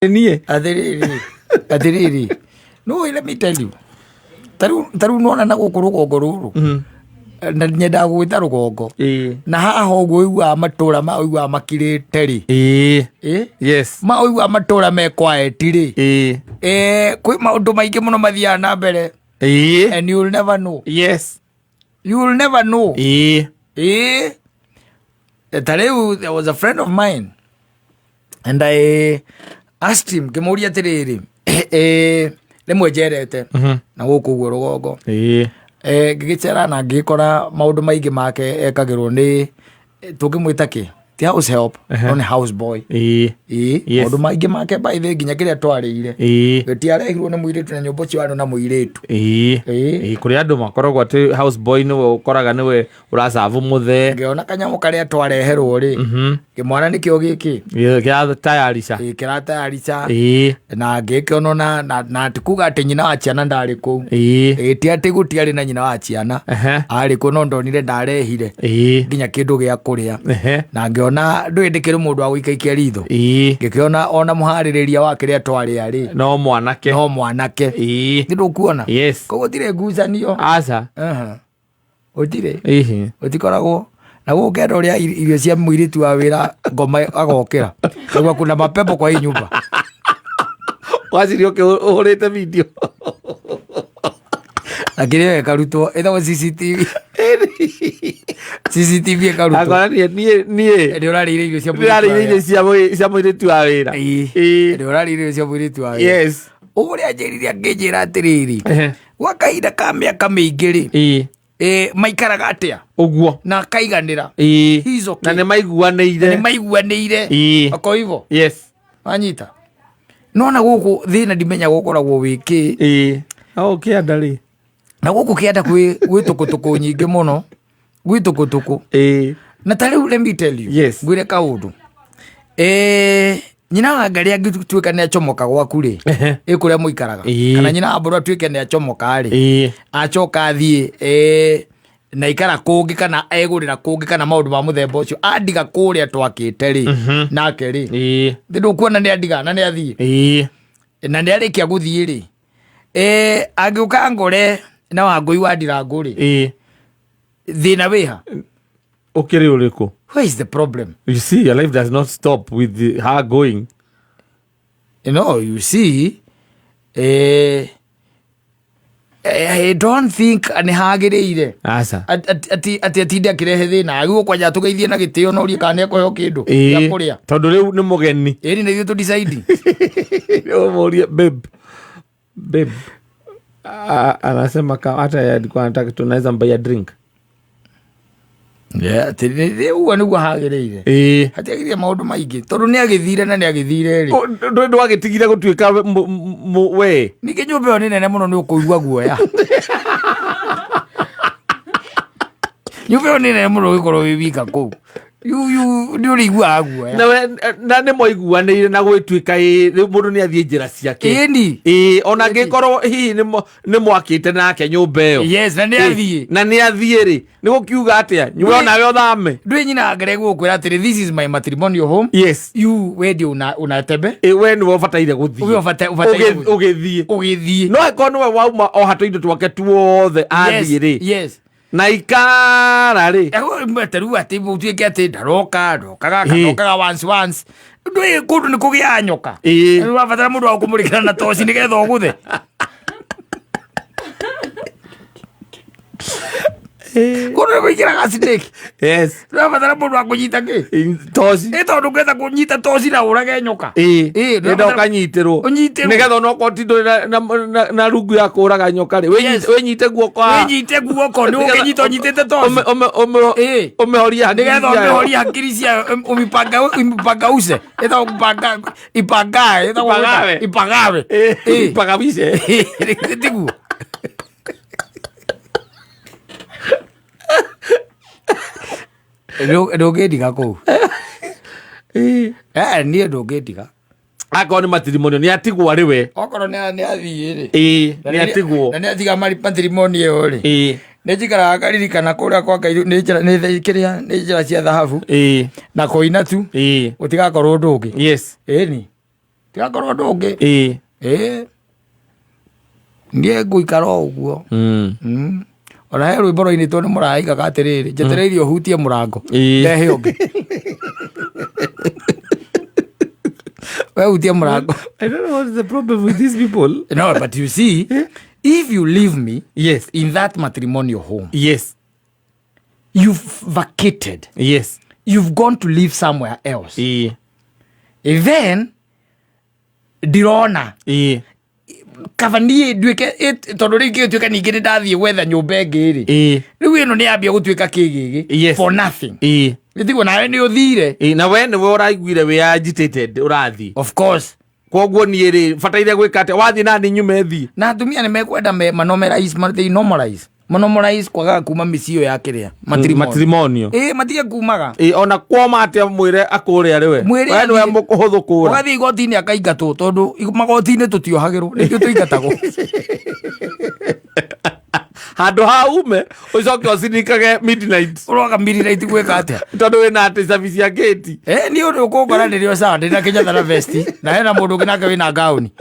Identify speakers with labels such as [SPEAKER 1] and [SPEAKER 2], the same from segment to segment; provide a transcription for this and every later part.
[SPEAKER 1] Niĩ.
[SPEAKER 2] Atĩrĩrĩ, atĩrĩrĩ, no let me tell you, tarĩu nona na gũkũ rũgongo rũrũ, na nyendaga gũgwĩta rũgongo, na haha ũguo ũiguaga matũra ma ũiguaga makirĩte rĩ. Ĩ? Ma ũiguaga matũra me quiet rĩ. Kwĩ maũndũ maingĩ mũno mathiaga na mbere and you will never know. You will never know. Ĩ, ta rĩu there was a friend of mine and I asked him, ngĩmũria atĩrĩrĩ, rĩmwe njerete na gũkũ ũguo rũgongo, ngĩgĩcera na ngĩgĩkora maũndũ maingĩ make ekagĩrwo nĩ tũngĩmwĩta kĩ, ti house help, no nĩ house boy. Ĩĩ. Maũndũ maingĩ make by the way, nginya kĩrĩa twarĩire gĩtiarehirwo nĩ mũirĩtu na nyũmba ũcio warĩ na mũirĩtu. Ĩĩ.
[SPEAKER 1] Kũrĩ andũ makoragwo atĩ house boy nĩwe ũkoraga nĩwe ũracabu mũthee.
[SPEAKER 2] Ngĩona kanyamũ karĩa twareherwo rĩ, kĩmwana nĩkĩo gĩkĩ.
[SPEAKER 1] Kĩratayarica.
[SPEAKER 2] Ĩĩ, kĩratayarica. Na ngĩkĩona na ti kuga atĩ nyina wa ciana ndarĩ kũu. Ĩĩ, ti atĩ gũtiarĩ na nyina wa ciana. Arĩ kuo, no ndonire ndarehire nginya kĩndũ gĩa kũrĩa. Na ngĩona ndũĩ ndĩkĩrĩ mũndũ wa gũikaikia ritho. Ngĩkĩona ona mũharĩrĩria wa kĩrĩa twarĩa rĩ,
[SPEAKER 1] no mwanake.
[SPEAKER 2] No mwanake. Nĩ ndũkuona?
[SPEAKER 1] Yes.
[SPEAKER 2] Koguo gũtirĩ ngucanio.
[SPEAKER 1] Aca.
[SPEAKER 2] Aha. Gũtirĩ.
[SPEAKER 1] Ihi.
[SPEAKER 2] Gũtikoragwo na gũkũ kenda ũrĩa irio cia mũirĩtu wa wĩra ngoma agokĩra nĩguo kuna mapepo kwa hii nyumba.
[SPEAKER 1] Waciria ũhũrĩte video.
[SPEAKER 2] Na kĩrĩa ĩkarutwo ĩtagwo CCTV. CCTV ĩkarutwo.
[SPEAKER 1] Akora niĩ
[SPEAKER 2] nĩ ũrarĩire irio cia mũirĩtu wa
[SPEAKER 1] ndĩrarĩire
[SPEAKER 2] wĩra.
[SPEAKER 1] Irio cia mũirĩtu wa wĩra.
[SPEAKER 2] Ĩĩ. Nĩ ũrarĩire irio cia mũirĩtu wa wĩra. Ũrĩa anjĩrire angĩnjĩra atĩrĩrĩ, gwa kahinda ka mĩaka mĩingĩ rĩ, maikaraga atĩa?
[SPEAKER 1] Ũguo.
[SPEAKER 2] Na akaiganĩra. He's okay.
[SPEAKER 1] Na nĩ maiguanĩire.
[SPEAKER 2] Nĩ maiguanĩire. Oko hivyo. Wanyita nona gũkũ thĩna ndimenya gũkoragwo wĩ kĩ.
[SPEAKER 1] No kĩanda rĩ.
[SPEAKER 2] Na gũkũ kĩanda gwĩ tũkũtũkũ nyingĩ mũno, gwĩ tũkũtũkũ. Na ta rĩu let me tell you, ngwĩre kaũndũ, nyina wa Ngarĩ angĩtuĩka nĩ acomoka gwaku rĩ, ĩ kũrĩa mũikaraga, kana nyina wa Mbũrũ atuĩke nĩ acomoka rĩ, acoka athiĩ, na ikara kũngĩ kana egũrĩra kũngĩ kana maũndũ ma mũthemba ũcio, andiga kũrĩa twakĩte rĩ, nake rĩ, thĩ ndũkuona nĩ andiga na nĩ athiĩ. Na nĩ arĩkia gũthiĩ rĩ, angĩũka ngore na Wangũi wa Ndirangũ rĩ, thĩna wĩha?
[SPEAKER 1] Ũkĩrĩ ũrĩkũ?
[SPEAKER 2] Where is the problem?
[SPEAKER 1] You see, your life does not stop with her going.
[SPEAKER 2] You know, you see, I don't think nĩ hagĩrĩire.
[SPEAKER 1] Aca.
[SPEAKER 2] Atĩ atinde akĩrehe thĩna, agĩrĩirwo kwanja tũgeithie na gĩtĩo na ũrie kana nĩ ekũheo kĩndũ gĩa kũrĩa.
[SPEAKER 1] Tondũ rĩu nĩ mũgeni.
[SPEAKER 2] Ĩni na ithuĩ tũ decide.
[SPEAKER 1] Ũmũrie, babe, babe. Anasema kama hata yeye alikuwa anataka tunaweza mbaya drink.
[SPEAKER 2] Yeah, atĩ ũguo nĩguo hagĩrĩire. Hatiagĩrĩire maũndũ maingĩ tondũ nĩ agĩthire na nĩ agĩthire rĩ.
[SPEAKER 1] Ndwagĩtigire gũtuĩka we.
[SPEAKER 2] Ningĩ nyũmba ĩyo nĩ nene mũno, nĩ ũkũigua guoya. Nyũmba ĩyo nĩ nene mũno ũgĩkorwo wĩ wika kũu. Nĩ ũrĩiguaga guoya.
[SPEAKER 1] Na na nĩ mwaiguanĩire na gwĩtuĩka ĩ, rĩu mũndũ nĩ athiĩ njĩra ciake.
[SPEAKER 2] Ĩni.
[SPEAKER 1] Ĩĩ, ona angĩkorwo hihi nĩ mwakĩte nake nyũmba ĩyo.
[SPEAKER 2] Yes, na nĩ athiĩ.
[SPEAKER 1] Na nĩ athiĩ rĩ, nĩ gũkiuga atĩa? Nyue onawe ũthame.
[SPEAKER 2] Ndwĩ nyina ngere gũkwĩra atĩrĩ, this is my matrimonial home. You wendi una tebe.
[SPEAKER 1] Ĩ, we nĩwe ũbataire gũthiĩ.
[SPEAKER 2] We ũbataire gũthiĩ.
[SPEAKER 1] Ũgĩthiĩ.
[SPEAKER 2] Ũgĩthiĩ.
[SPEAKER 1] No angĩkorwo nĩwe wauma o hatũ indo twake tuothe athiĩ rĩ. Na ikara rĩ.
[SPEAKER 2] Ta rĩu atĩ ũtuĩke atĩ ndaroka, ndokaga, kana okaga once once. Ndũĩ kũndũ nĩ kũgĩaga nyoka. Nĩ ũrabatara mũndũ wa gũkũmũrĩkĩra na toci nĩgetha ũgũthe. Kũndũ nĩ kũingĩraga snake. Ũrabatara mũndũ wa kũnyita kĩ?
[SPEAKER 1] Toci.
[SPEAKER 2] Ĩ, tondũ ũngĩenda kũnyita toci na ũrage nyoka. Ĩ,
[SPEAKER 1] Enda ũkanyitĩrwo.
[SPEAKER 2] Ũnyitĩrwo.
[SPEAKER 1] Nĩgetha onokorwo ti ndũrĩ na rungu ya kũraga nyoka rĩ, wĩnyite guoko haha.
[SPEAKER 2] Wĩnyite guoko, nĩ ũkĩnyita ũnyitĩte toci.
[SPEAKER 1] Ũmĩhorie hakiri
[SPEAKER 2] Nĩgetha
[SPEAKER 1] ciayo.
[SPEAKER 2] ũmĩhorie hakiri ciayo, ũmĩpangause. Ĩtagwo kupanga, ipangae, ĩtagwo
[SPEAKER 1] Ipagawe.
[SPEAKER 2] Ipagawe.
[SPEAKER 1] Ipagawice.
[SPEAKER 2] Tiguo. Ndũngĩndiga kũu. Niĩ ndũngĩndiga.
[SPEAKER 1] Akorwo nĩ matrimonial nĩ atigwo arĩ we.
[SPEAKER 2] Okorwo nĩ athiĩ rĩ.
[SPEAKER 1] Ĩĩ, nĩ atigwo.
[SPEAKER 2] Na nĩ atiga matrimonial ĩyo rĩ. Nĩ njikaraga ngaririkana kũrĩa kwa Ngai, nĩ njĩra, nĩ kĩrĩa, nĩ njĩra cia thahabu. Na kũina tu. Gũtigakorwo ũndũ ũngĩ. Ĩni. Tigakorwo ũndũ ũngĩ.
[SPEAKER 1] Ĩĩ.
[SPEAKER 2] Ĩĩ. Niĩ ngũikara o ũguo. Ona he rwĩmbo rwainĩtwo nĩ mũraigaga atĩrĩrĩ, njetereire ũhutie mũrango.
[SPEAKER 1] Ĩĩ.
[SPEAKER 2] Ndehe ũngĩ. We hutie mũrango.
[SPEAKER 1] I don't know what is the problem with these people.
[SPEAKER 2] No, but you see, if you leave me
[SPEAKER 1] Yes.
[SPEAKER 2] in that matrimonial home,
[SPEAKER 1] Yes.
[SPEAKER 2] you've vacated.
[SPEAKER 1] Yes.
[SPEAKER 2] You've gone to live somewhere else.
[SPEAKER 1] Ĩĩ.
[SPEAKER 2] Then ndirona
[SPEAKER 1] Ĩĩ.
[SPEAKER 2] kaba niĩ nduĩke tondũ rĩu ingĩtuĩka ningĩ nĩ ndathiĩ gwetha nyũmba ĩngĩ rĩ,
[SPEAKER 1] Ĩĩ.
[SPEAKER 2] rĩu ĩno nĩ yambia gũtuĩka kĩgĩgĩ
[SPEAKER 1] Yes.
[SPEAKER 2] for nothing.
[SPEAKER 1] Ĩĩ.
[SPEAKER 2] Gĩtigwo nawe nĩ ũthire.
[SPEAKER 1] Ĩĩ, na we nĩwe ũraiguire wĩ agitated ũrathiĩ.
[SPEAKER 2] Of course.
[SPEAKER 1] Koguo niĩ rĩ bataire gwĩka atĩa wathiĩ nani nyume thiĩ?
[SPEAKER 2] Na atumia nĩ mekwenda manomalize, they normalize. Manomalize kwagaga kuma mĩciĩ ĩyo ya kĩrĩa matrimonial.
[SPEAKER 1] Matrimonio.
[SPEAKER 2] Ĩĩ, matige kumaga.
[SPEAKER 1] Ĩĩ, ona kwoma atĩa mwĩre akũre arĩ we.
[SPEAKER 2] Mwĩre
[SPEAKER 1] We nĩwe
[SPEAKER 2] athiĩ.
[SPEAKER 1] mũkũhũthũ kũra.
[SPEAKER 2] Ũgathiĩ igoti-inĩ akaingatwo tondũ magoti-inĩ tũtiohagĩrwo nĩkĩo tũingatagwo.
[SPEAKER 1] Handũ ha ume ũcoke ũcinikage midnight.
[SPEAKER 2] Ũroka midnight gwĩka atĩa?
[SPEAKER 1] Tondũ wĩna atĩ cabi cia gate.
[SPEAKER 2] Niĩ ũndũ ũkũngora ndĩrĩ o sawa, ndĩna kĩnyatha na vesti na hena mũndũ ũngĩ nake wĩna gauni.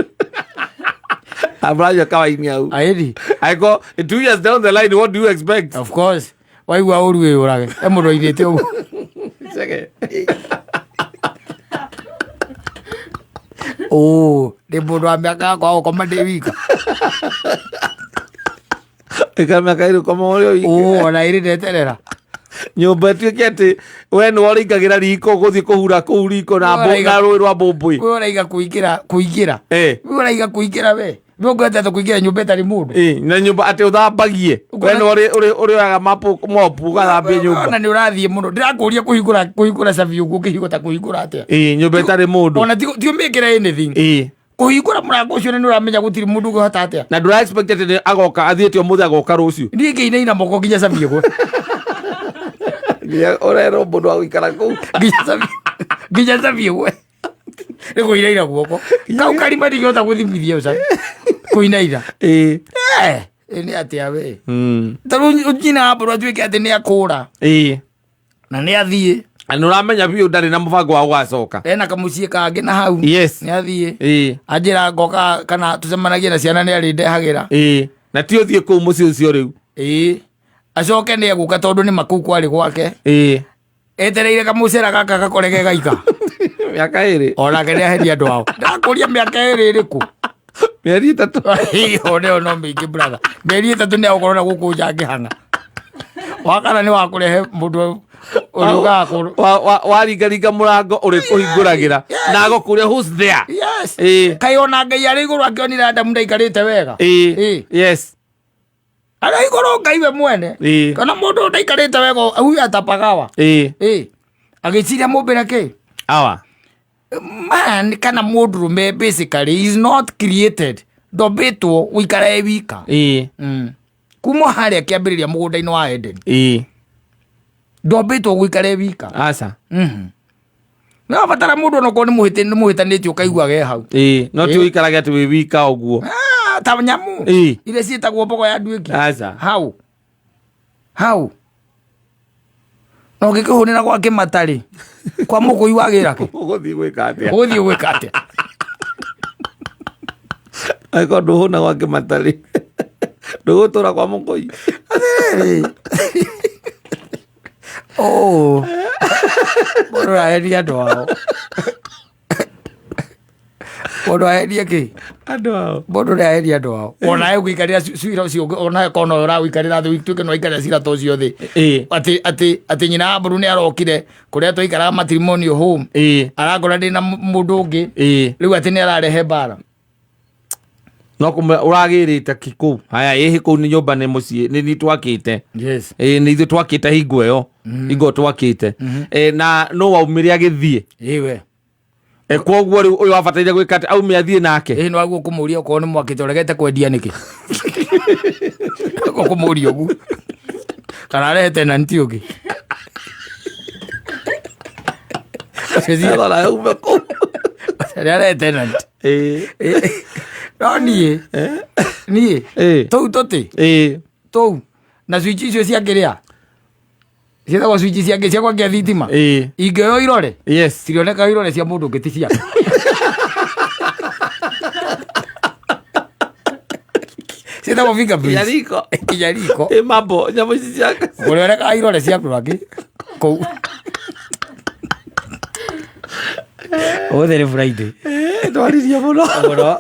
[SPEAKER 1] Amranyua kawaini hau.
[SPEAKER 2] Aĩri.
[SPEAKER 1] I go 2 years down the line, what do you expect?
[SPEAKER 2] Of course. Waigua ũru wĩyũrage. He mũndũ oigĩte ũguo.
[SPEAKER 1] Chege.
[SPEAKER 2] Ũ, ndĩ mũndũ wa mĩaka yakwa gũkoma ndĩ wika.
[SPEAKER 1] Ĩka mĩaka ĩrĩ ũkoma ũrĩ o wika.
[SPEAKER 2] Ũ, ona ĩrĩ ndeterera.
[SPEAKER 1] Nyũmba ĩtuĩke atĩ we nĩwe ũrĩingagĩra riko gũthiĩ kũhura kũu riko na na rũĩ rwa mbũmbũĩ.
[SPEAKER 2] We ũraiga kũingĩra, kũingĩra. We ũraiga kũingĩra we. We ũngĩhota atĩa kũingĩra nyũmba ĩtarĩ mũndũ?
[SPEAKER 1] Na nyũmba atĩ ũthambagie. We nĩwe ũrĩoyaga mopu ũgathambia nyũmba.
[SPEAKER 2] Ona nĩ ũrathiĩ mũno. Ndĩrakũria kũhingũra cabi ũguo ũkĩhingũra ta kũhingũra atĩa?
[SPEAKER 1] Nyũmba ĩtarĩ mũndũ.
[SPEAKER 2] Ona ti ũmĩkĩre anything. Kũhingũra mũrango ũcio nĩ ũramenya gũtirĩ mũndũ ũngĩhota atĩa.
[SPEAKER 1] Na ndũra expect atĩ nĩ agoka athiĩte ũmũthĩ agoka rũciũ.
[SPEAKER 2] Niĩ ngĩinaina moko nginya cabi ĩgwe.
[SPEAKER 1] Nginya ũrerwo mũndũ wa gũikara kũu.
[SPEAKER 2] Nginya cabi ĩgwe. Nĩ kũinaina guoko. Kau karima ndingĩhota gũthimithia cabi. Kũinaina. Nĩ atĩa we? Ta rĩu nyina wa mbũrũ atuĩke atĩ nĩ akũra. Na nĩ athiĩ.
[SPEAKER 1] Na nĩ ũramenya biũ ndarĩ na mũbango wa gũgacoka.
[SPEAKER 2] Ena kamũciĩ kangĩ na hau.
[SPEAKER 1] Yes.
[SPEAKER 2] Nĩ athiĩ. Anjĩra ngoka kana tũcemanagie na ciana nĩ arĩndehagĩra.
[SPEAKER 1] Na ti ũthiĩ kũu mũciĩ ũcio rĩu.
[SPEAKER 2] Acoke nĩ egũka tondũ nĩ makũu kwarĩ gwake. Etereire kamũcera gaka gakore ge gaika.
[SPEAKER 1] Mĩaka ĩrĩ.
[SPEAKER 2] Onake nĩ aheria andũ ao. Ndakũria mĩaka ĩrĩ ĩrĩkũ?
[SPEAKER 1] Mĩeri ĩtatũ.
[SPEAKER 2] Ĩyo nĩyo no mĩingĩ brother. Mĩeri ĩtatũ nĩ agũkorwo na gũkũ nja ngĩhang'a. Wakana nĩ wakũrehe mũndũ ũrĩa ũkaga kũrũ.
[SPEAKER 1] Waringaringa mũrango ũrĩkũhingũragĩra. Na agũkũria who's there?
[SPEAKER 2] Yes. Kaĩ ona Ngai arĩ igũrũ akĩonire Adamu ndaikarĩte wega.
[SPEAKER 1] Yes.
[SPEAKER 2] Arĩ igũrũ Ngai we mwene. Kana mũndũ ndaikarĩte wega huyu atapagawa. Agĩciria mũmbĩre kĩ?
[SPEAKER 1] Awa.
[SPEAKER 2] Man kana mũndũrũme basically is not created. Ndombĩtwo gũikara e wika. Kuma harĩa kĩambĩrĩria mũgũnda-inĩ wa Eden. Ndombĩtwo gũikara e wika.
[SPEAKER 1] Aca.
[SPEAKER 2] Nĩ wabatara mũndũ onokorwo nĩ nĩ mũhĩtanĩtie ũkaigua ge hau.
[SPEAKER 1] No ti ũikarage atĩ wĩ wika ũguo.
[SPEAKER 2] Ta nyamũ. Iria ciĩtagwo mbogo ya nduĩki.
[SPEAKER 1] Aca.
[SPEAKER 2] Hau. Hau. Na ũngĩkĩhũnĩra gwa kĩmatarĩ, kwa mũkũi wa gĩra kĩ?
[SPEAKER 1] Ũgũthiĩ gwĩka atĩa?
[SPEAKER 2] Ũgũthiĩ gwĩka atĩa?
[SPEAKER 1] Angĩkorwo ndũhũna gwa kĩmatarĩ, ndũgũtũra kwa mũkũi.
[SPEAKER 2] Atĩrĩrĩ. Oh. Mũndũ ũraheria andũ ao. Mũndũ aheria kĩ?
[SPEAKER 1] Andũ ao.
[SPEAKER 2] Mũndũ ũrĩa aheria andũ ao. Onawe ũgĩikarĩra cira ũcio ũngĩ, onawe kona ũyũ ũragũikarĩra thĩ, ũtuĩke nĩ waikarĩra cira ta ũcio thĩ. Atĩ nyina wa mbũrũ nĩ arokire kũrĩa twaikaraga matrimonial home. Arakora ndĩ na mũndũ ũngĩ. Rĩu atĩ nĩ ararehe mbara.
[SPEAKER 1] No kũmwe ũragĩrĩte ki kũu. Haya, ĩhĩ kũu nĩ nyũmba nĩ mũciĩ, nĩ ithuĩ twakĩte.
[SPEAKER 2] Yes.
[SPEAKER 1] Nĩ ithuĩ twakĩte hingo ĩyo. Hingo ĩyo twakĩte. Na no waumire agĩthiĩ.
[SPEAKER 2] Ĩwe.
[SPEAKER 1] Koguo rĩu ũyũ wabataire gwĩka atĩ aume athiĩ nake.
[SPEAKER 2] Nĩ waguo kũmũria okorwo nĩ mwakĩte ũregete kwendia nĩkĩ? Ũguo kũmũria ũguo. Kana arehe tenant ũngĩ.
[SPEAKER 1] Rora, aume kũu.
[SPEAKER 2] Nĩ arehe tenant. No niĩ, niĩ, tũu tũtĩ? Tũu. Na switch icio cia kĩrĩa? Ciĩtagwo switch cia cia gwakia thitima. Ingĩoywo irore?
[SPEAKER 1] Yes.
[SPEAKER 2] Cirioneka irore cia mũndũ ũngĩ ti ciake. Ciĩtagwo fingerprints.
[SPEAKER 1] Kinya riko.
[SPEAKER 2] Kinya riko.
[SPEAKER 1] Ĩ mambo nyamũ ici cia
[SPEAKER 2] Kũrĩoneka irore cia andũ angĩ kũu. Ũmũthĩ nĩ Friday.
[SPEAKER 1] Twaririe mũno.
[SPEAKER 2] Mũno.